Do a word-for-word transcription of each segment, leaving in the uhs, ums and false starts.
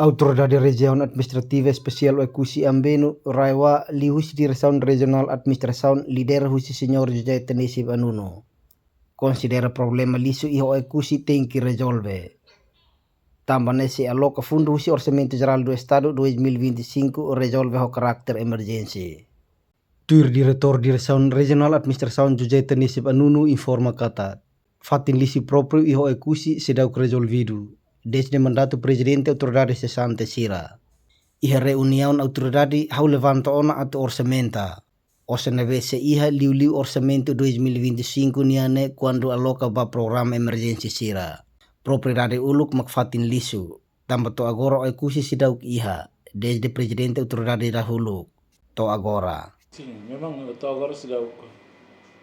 Autoridade Rejiaun Administrativa Espesiál Oekusi Ambenu, RAEOA, liuhusi Diresaun Rejionál Administrasaun lidera husi Señór José Tenisib Anunu, konsidera problema lixu iha Oekusi tenke rezolve. Tanba ne'e sei aloka fundu husi Orsamentu Jerál do Estadu dois mil e vinte e cinco rezolve ho karáter emerjénsia. Tuir Diretór Diresaun Rejionál Administrasaun José Tenisib Anunu informa katak fatin lixu própriu iha Oekusi seidauk rezolvidu dezde mandatu Prezidente autoridade sesante sira. Iha reuniaun autoridade ha'u levanta ona atu orsamentu, osan ne'ebé sei iha liuliu Orsamentu dois mil e vinte e cinco nian ne'e kuandu aloka ba programa emerjénsia sira. Propriedade uluk mak fatin lixu, tanba to'o agora Oekusi seidauk iha, dezde Prezidente autoridade dahuluk to'o agora. Sin, memang to'o agora seidauk.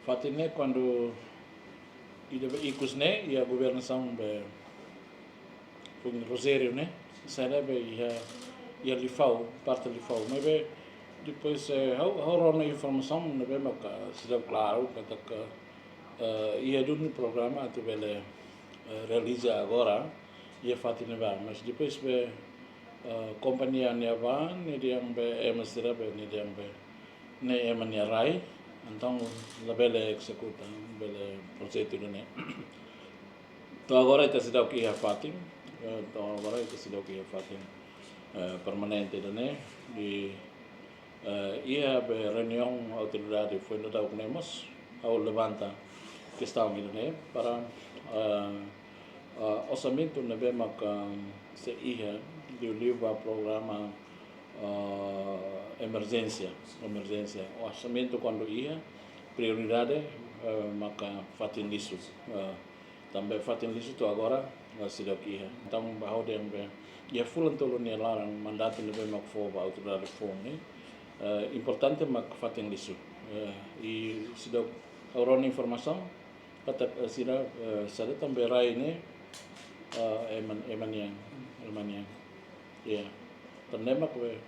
Fatin ne'e kuandu ida be ikus ne'e, iha governasaun be foin Rogério ne'e, sai be iha, iha Lifau, parte Lifau. Maibé depois, eh, ha'u, ha'u rona informasaun ne'ebé maka seidauk klaru katak, eh, iha duni programa atu bele, eh, realiza agora iha fatin ne'ebá. Mas depois be, eh, kompañia ne'ebá, ne'e dehan be ema sira be, ne'e dehan be ne'e ema nia rai, entaun labele ezekuta, bele projetu ida-ne'e. To'o agora ita seidauk iha fatin, eh, to'o agora ita seidauk iha fatin, eh, permanente ida-ne'e, i, eh, iha be reuniaun autoridade foin daudauk ne'e mós, ha'u levanta kestaun ida-ne'e para, eh, eh, orsamentu ne'ebé maka sei iha liuliu ba programa, eh, emerjénsia, emerjénsia. Orsamentu kuandu iha, prioridade, eh, maka fatin lixu. Eh, tanba fatin lixu to'o agora, eh, seidauk iha. Entaun, ba ha'u dehan be, iha fulan tolu nia laran mandatu ne'ebé mak fó ba autoridade foun ne'e, eh, importante mak fatin lixu. Eh, i seidauk, ha'u rona informasaun katak, eh, sira, eh, sira tanba rai ne'e, eh, ema, ema nian, ema nian. Ya. Tanba ne'e mak, eh,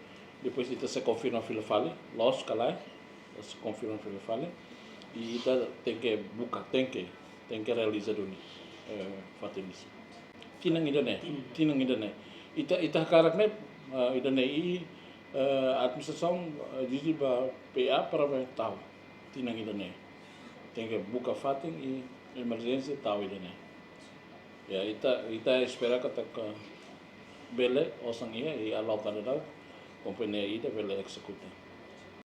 depois ita sei konfirma fila fali, loos ka lae, ita sei konfirma fila fali. I ita tenke buka, tenke, tenke realiza duni, eh, fatin lixu. Tinan ida-ne'e, tinan ida-ne'e. Ita, ita hakarak ne'e, eh, ida-ne'e i, eh, administrasaun, eh, ezijiba P A para be tau. Tinan ida-ne'e. Tenke buka fatin i emerjénsia tau ida-ne'e. Ya, ita, ita espera katak bele osan iha i aloka daudaun, kompañia ida bele ezekuta.